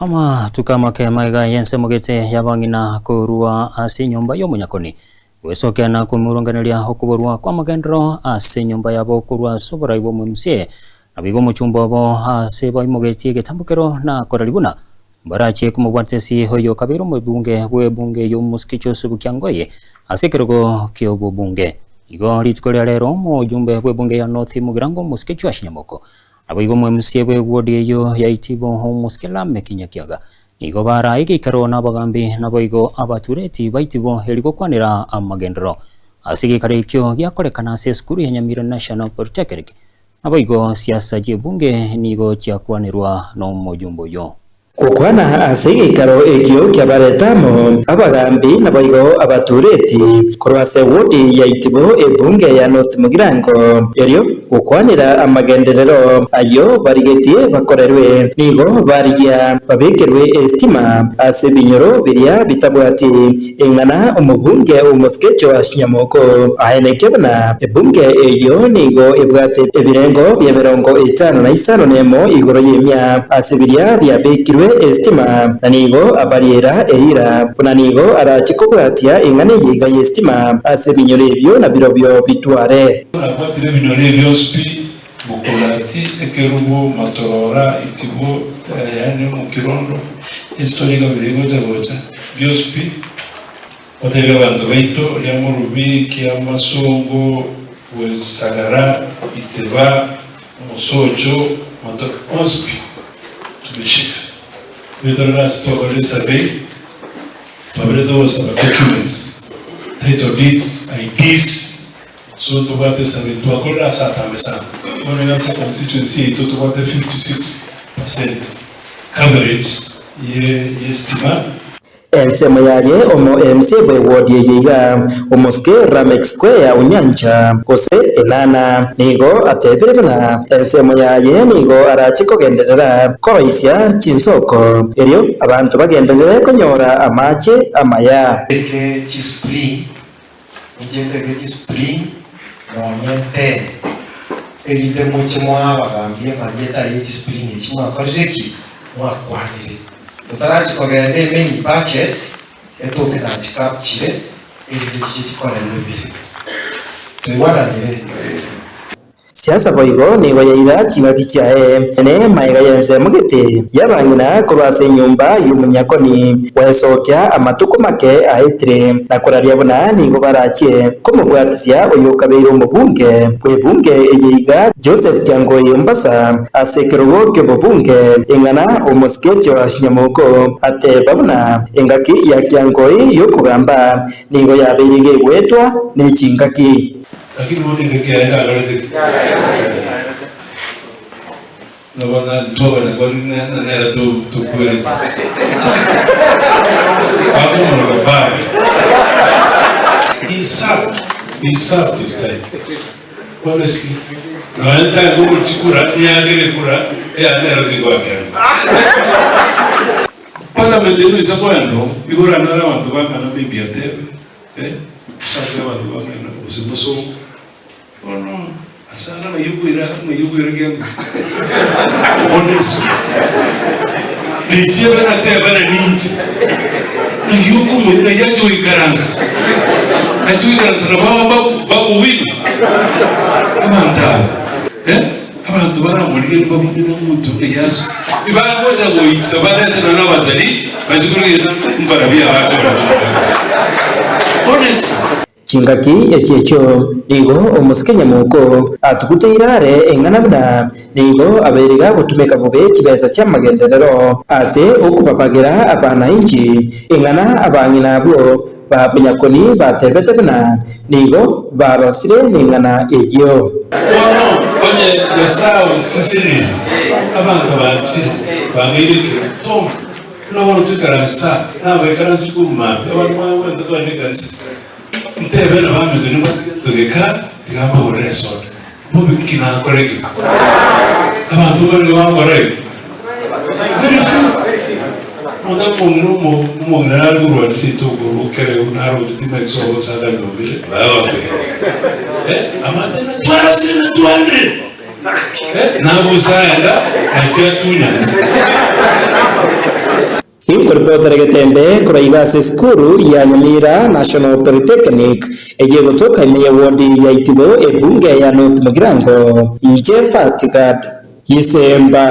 Amatuko amake magega y'ensemo gete y'abang'ina korwa ase enyomba y'omonyakoni, gwesokia na komorongereria okoborwa kw'amagenderero ase enyomba yabo korwa ase oborai bw'omomca, naboigo omochumba obo ase baimogetie egetambokero na koraria buna mbarachie komobwatisia oyo okabeire omobunge bw'ebunge y'omosike Joseph Kiangoi ase ekerogo ki'obobunge. Igo rituko ria rero omojumbe bw'ebunge ya North Mugirango omosike Joash Nyamoko Naboigo omwemusie bw'egwodi eyio ya Itibo omosike Lameki Nyakiaga, nigo barae egeikaro nabagambi naboigo abatureti ba Itibo eri gokwanera amagenderero ase egeikaro ekio giakorekana ase esukuru ya Nyamira National Polytechnic. Naboigo siasa chi'ebunge nigo chiakwanerwa nomojumbe oyio. Gokwana ase egeikaro ekio kiabarete amo abagambi naboigo abatureti korwa ase wodi ya Itibo ebunge ya North Mugirango, erio gokwanera amagenderero ayio barigetie bakorerwe, nigo barigia babekerwe esitima ase ebinyoro biria bitabwati Ing'ana omobunge omosike Joash Nyamoko aeneke buna ebunge eyio nigo ebwate ebirengo bi'emerongo etano na isano nemo igoro y'emia ase biria biabekirwe esitima, na nigo abariera eira buna nigo arache kobwatia ing'ana eye iga y'esitima ase ebinyoro ebio nabirobio bitware. Nabwatire ebinyoro ebio bionsi pi, Bokorati, Ekerubo, Matorora, Itibo, yaani Omokirondo, estori ikabera egocha gocha, bionsi pi, gotebia abanto baito, Riamorubi, Kiamasongo, Bwesagara, Itiba, Omosocho, Mato, onsi pi, tumeshika. Oyo ase twakorire esurvey, twabere togosaba documents, title deeds, IDs, So ntobwate esurvey twakorire ase atambe sana. Bono iga ase constituency yaito tobwate 56% coverage ye yesitima. Ensemo yaye omo MC bwe ward eye iga, omosike Lameck Square Onyancha gose Enana nigo atebire buna ensemo yaye nigo arache kogenderera koroisia chinsoko erio abanto bagenderere konyora amache amaya. Eke chispring Inche nteke chispring nonye ntene, erinde moche mwabagambie amarieta aye chispring echi mwakorire ki? Mwakwanire. Totarachia kogenda emain budget, etoke nachikapchire, erinde chiche chikorerwe emeremo. Toigwananire? Siasa boigo nigo yaira chingaki chiaye ne magega y'ensemo gete y'abang'ina korwa ase enyomba y'omonyakoni gwesokia amatuko make aetire, na koraria buna nigo barachie komobwatisia oyokabeire omobunge bw'ebunge eye iga Joseph Kiangoi Ombasa ase ekerogo ki'obobunge ing'ana omosike Joash Nyamoko ateba buna engaki ya Kiangoi y'okogamba nigo yabeire gegwetwa nechingaki. Lakini bono engaki yaye yagarete ki? Nabo na ntwabanya na nere tokwerete. Bakomoroka baba. He served. He served his time. Honestly. Nonya ntari gochikura niagere kura eya nero tingoakera. Parliament eno ise koenda igoro nare abanto bang'ana maybe atebe. Eh, osake abanto bang'ana gose mosongo. Bono ase ara ng'ai okoira ng'ai okoira kiango. Honestly. Nichiebe natebana ninche. Ng'ai okomoira ng'ai ache goikaransa. Ache goikaransa na baba babu babu wino. Abanto aba. Eh, abanto baramorigererie bagumie na omonto ng'ai ase. Tibagocha goicha barete nonya na abatalii bache korigereria mbarabwo abache barabwo. Honestly. Chingaki echi echio nigo omosike nyamoko atuguteire are eng'ana buna nigo abeire gagotumeka bobe chibesa chi'amagenderero ase okobabagera abanainchi, eng'ana abang'ina abwo Ba bonyakoni batebete buna nigo barosire neng'ana eyio. Bono onye Nyasae osesenirie abanto banchire, bang'eire ekero, toma, buna bono toikaranse aa, nabaikaranse korwa mambia, abande mwagwete kogenda ekanisa, ntebe nabaminto nimbwate gento geka, tiga mbagorere esoda. Bobe nki nakora ekio? Abanto mbarenge bagokora igo? Very few. Omonto akong'ina omo omong'ina nare korwa seito okorwa okereu naro oche timaeti sobo gose akanyomire bagotebi eh amate na twarosire na twandire eh nabusa aenda nachia atunyana. Ginkoripotera Getembe korwa iga ase esukuru ya Nyamira National Polytechnic eye egotoka ime ye ward ya Itibo ebunge ya North Mugirango, inche Fatigad Gisemba.